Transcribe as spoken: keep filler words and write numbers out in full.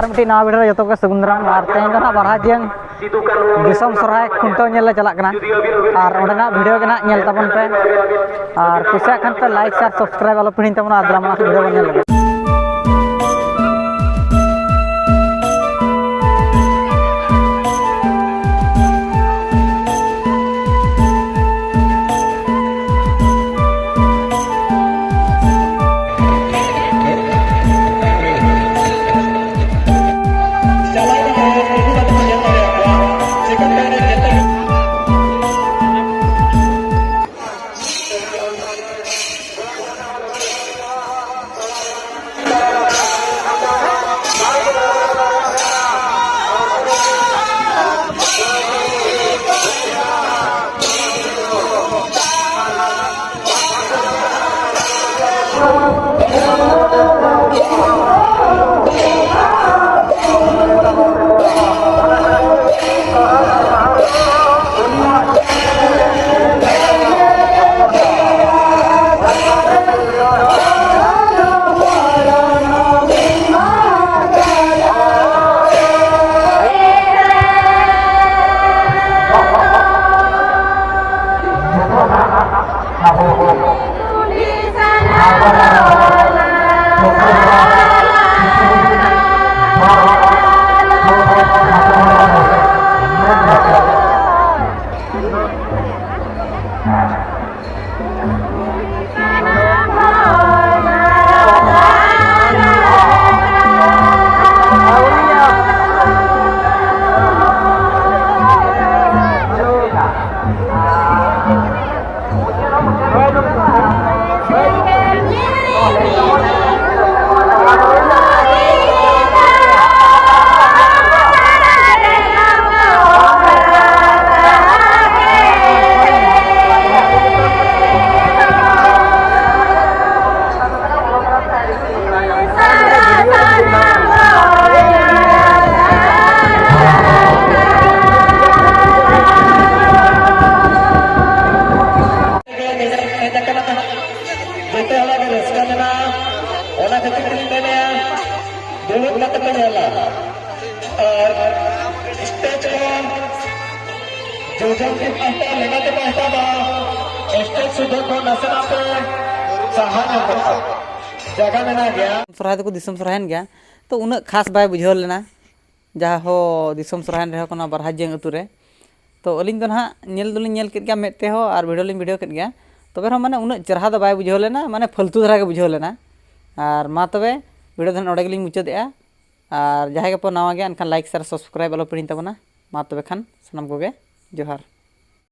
ᱟᱨ ᱢᱤᱫᱴᱤᱡ ᱱᱟᱣᱟ video ᱨᱮ ᱡᱚᱛᱚ ᱠᱚ ᱥᱟᱹᱜᱩᱱ ᱫᱟᱨᱟᱢ᱾ ᱟᱨ ᱛᱮᱦᱮᱧ ᱫᱚ ᱱᱟᱦᱟᱜ ᱵᱟᱨᱦᱟ ᱡᱤᱭᱟᱹᱝ ᱫᱤᱥᱚᱢ ᱥᱚᱨᱦᱟᱭ ᱠᱷᱩᱱᱴᱟᱹᱣ ᱧᱮᱞ ᱞᱮ ᱪᱟᱞᱟᱜ ᱠᱟᱱᱟ᱾ ᱟᱨ ᱚᱸᱰᱮᱱᱟᱜ video ᱜᱮ ᱱᱟᱦᱟᱜ ᱧᱮᱞ ᱛᱟᱵᱚᱱ ᱯᱮ᱾ ᱟᱨ ᱠᱩᱥᱤᱭᱟᱜ ᱠᱷᱟᱱ ᱯᱮ like, share, subscribe ᱟᱞᱚ ᱯᱮ ᱦᱤᱲᱤᱧ ᱛᱟᱵᱚᱱᱟ᱾ ᱟᱨ ᱫᱮᱞᱟ ᱢᱟᱲᱟᱝ ᱥᱮᱫ video ᱵᱚᱱ ᱧᱮᱞ ᱞᱮᱜᱮ᱾ ᱥᱴᱮᱡᱽ ᱨᱮᱱ ᱡᱚᱡᱚᱢ ᱛᱤ ᱯᱟᱦᱴᱟ, ᱞᱮᱸᱜᱟ ᱛᱤ ᱯᱟᱦᱴᱟ ᱫᱚ ᱥᱴᱮᱡᱽ ᱥᱩᱫᱷᱟᱹ ᱠᱷᱚᱱ ᱱᱟᱥᱮᱱᱟᱜ ᱯᱮ ᱥᱟᱦᱟ ᱧᱚᱜ ᱠᱚᱜᱼᱟ᱾ ᱡᱟᱭᱜᱟ ᱢᱮᱱᱟᱜ ᱜᱮᱭᱟ᱾ ᱥᱚᱨᱦᱟᱭ ᱫᱚᱠᱚ ᱫᱤᱥᱚᱢ ᱥᱚᱨᱦᱟᱭᱮᱱ ᱜᱮᱭᱟ, ᱛᱚ ᱩᱱᱟᱹᱜ ᱠᱷᱟᱥ ᱵᱟᱭ ᱵᱩᱡᱷᱟᱹᱣ ᱞᱮᱱᱟ᱾ ᱡᱟᱦᱟᱸ ᱦᱚᱸ ᱫᱤᱥᱚᱢ ᱥᱚᱨᱦᱟᱭᱮᱱ ᱨᱮᱦᱚᱸ ᱠᱟᱱᱟ ᱵᱟᱨᱦᱟᱡᱟᱝ ᱟᱹᱛᱩ ᱨᱮ᱾ ᱛᱚ ᱟᱹᱞᱤᱧ ᱫᱚ ᱱᱟᱦᱟᱜ ᱧᱮᱞ ᱫᱚᱞᱤᱧ ᱧᱮᱞ ᱠᱮᱫ ᱜᱮᱭᱟ ᱢᱮᱫ ᱛᱮᱦᱚᱸ ᱟᱨ ᱵᱷᱤᱰᱤᱭᱳ ᱞᱤᱧ ᱵᱷᱤᱰᱤᱭᱳ ᱠᱮᱫ ᱜᱮᱭᱟ, ᱛᱚᱵᱮ ᱨᱮᱦᱚᱸ ᱢᱟᱱᱮ ᱩᱱᱟᱹᱜ ᱪᱮᱨᱦᱟ ᱫᱚ ᱵᱟᱭ ᱵᱩᱡᱷᱟᱹᱣ ᱞᱮᱱᱟ, ᱢᱟᱱᱮ ᱯᱷᱟᱹᱞᱛᱩ ᱫᱷᱟᱨᱟ ᱜᱮ ᱵᱩᱡᱷᱟᱹᱣ ᱞᱮᱱᱟ᱾ ᱟᱨ ᱢᱟ ᱛᱚᱵᱮ ᱵᱷᱤᱰᱤᱭᱳ ᱫᱚ ᱱᱚᱰᱮ ᱜᱮᱞᱤᱧ ᱢᱩᱪᱟᱹᱫᱮᱜᱼᱟ᱾ ᱟᱨ ᱡᱟᱦᱟᱸᱭ ᱜᱮᱯᱮ ᱱᱟᱣᱟ ᱜᱮᱭᱟ, ᱮᱱᱠᱷᱟᱱ ᱞᱟᱭᱤᱠ, ᱥᱮᱭᱟᱨ, ᱥᱟᱵᱥᱠᱨᱟᱭᱤᱵ ᱟᱞᱚ ᱯᱮ ᱦᱤᱲᱤᱧ ᱛᱟᱵᱚᱱᱟ᱾ ᱢᱟ ᱛᱚᱵᱮ ᱠᱷᱟᱱ ᱥᱟᱱᱟᱢ ᱠᱚᱜᱮ ᱡᱚᱦᱟᱨ᱾